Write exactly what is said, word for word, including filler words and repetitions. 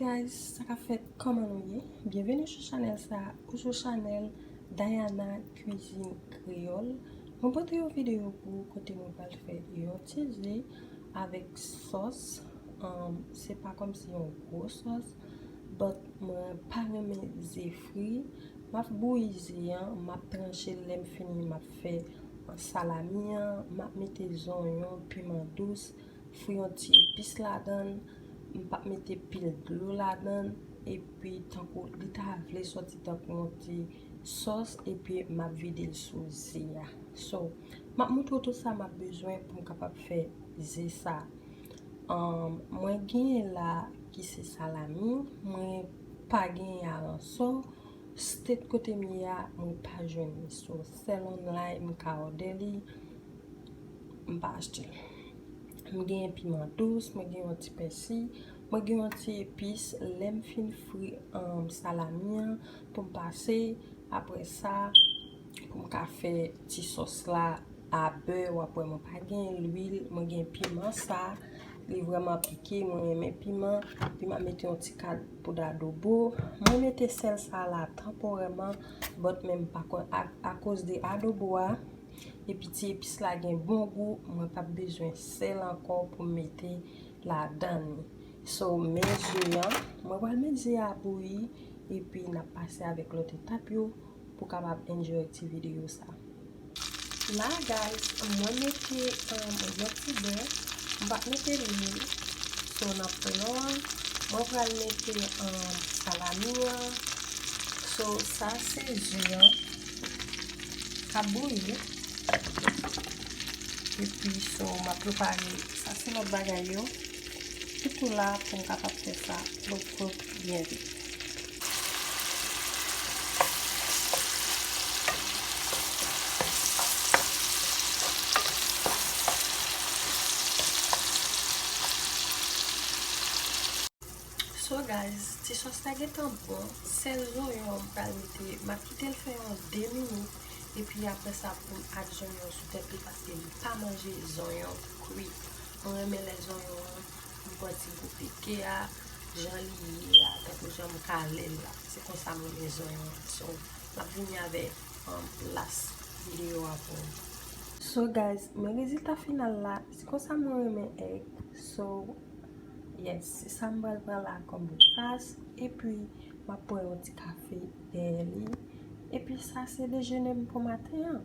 Guys, sa k ap fèt, kòman nou ye? Byenveni sou chanèl sa, ou sou chanèl Diana Cuisine Créole. Mwen pote yon videyo pou ou kote mwen pral fè yon ti ze avèk sòs. Um, se pa kòmsi yon gwo sòs, but mwen pa renmen ze fri. M ap bouyi ze an, m ap tranche l, lè m fini, m ap fè salami an, m ap mete zonyon, piman dous, fri yon ti epis ladan l. M p ap mete pil dlo ladan l, epi tankou li ta vle sòti tankou yon ti sòs, epi m ap vide l sou ze a. So, m ap montre w tout sa m ap bezwen pou m kapab fè ze sa. Um, mwen genyen la ki se salami, mwen pa genyen aransò. State kote m ye a, mwen pa jwenn li. So, sèl online m ka òdè li, m pa achte l. M genyen piman dous, mwen gen yon ti pèsi, mwen gen yon ti epis. Lè m fin fri, um, salami an, pou m pase, apre sa, pou m ka fè ti sòs la a bè, w ap wè mwen pa gen lwil, mwen gen piman sa, li vrèman pike, mwen renmen piman, epi m ap mete yon ti kad poud adobo. Mwen mete sèl sa la tanpòrèman, but men m pa konn a, akoz de adobo a, epi ti epis la gen bon gou, mwen p ap bezwen sèl ankò pou m mete ladan li. So, men ze an, mwen pral met ze a bouyi, epi n ap pase avèk lòt etap yo pou kapab enjoy ti videyo sa. La, guys, mwen mete, um, yon ti bè, m p ap mete lwil. So, nan plan an, mwen pral mete, um, salami an. So, sa se ze an k ap bouyi. Epi, so, m ap prepare, sa se lòt bagay yo. Toutou la pou m kapab fè sa pwòp pwòp byen vit. So guys, ti sòs la gentan bon. Sèl zonyon m pral mete, m ap kite l fè yon de minit. Epi apre sa, pou m add zonyon sou tèt li, paske m pa manje zonyon kwi. Mwen renmen lè zonyon an, m pran ti gou pike a, jan li ye a, tankou jan m kale l la. Se konsa m renmen zonyon an. So, m ap vini avèk, um, last videyo a pou nou. So guys, men rezilta final la, se konsa mwen renmen egg. So, yes, se sa m pral pran la kòm breakfast. Epi, m ap pran yon ti kafe dèyè li. Epi sa se dejene m pou maten an.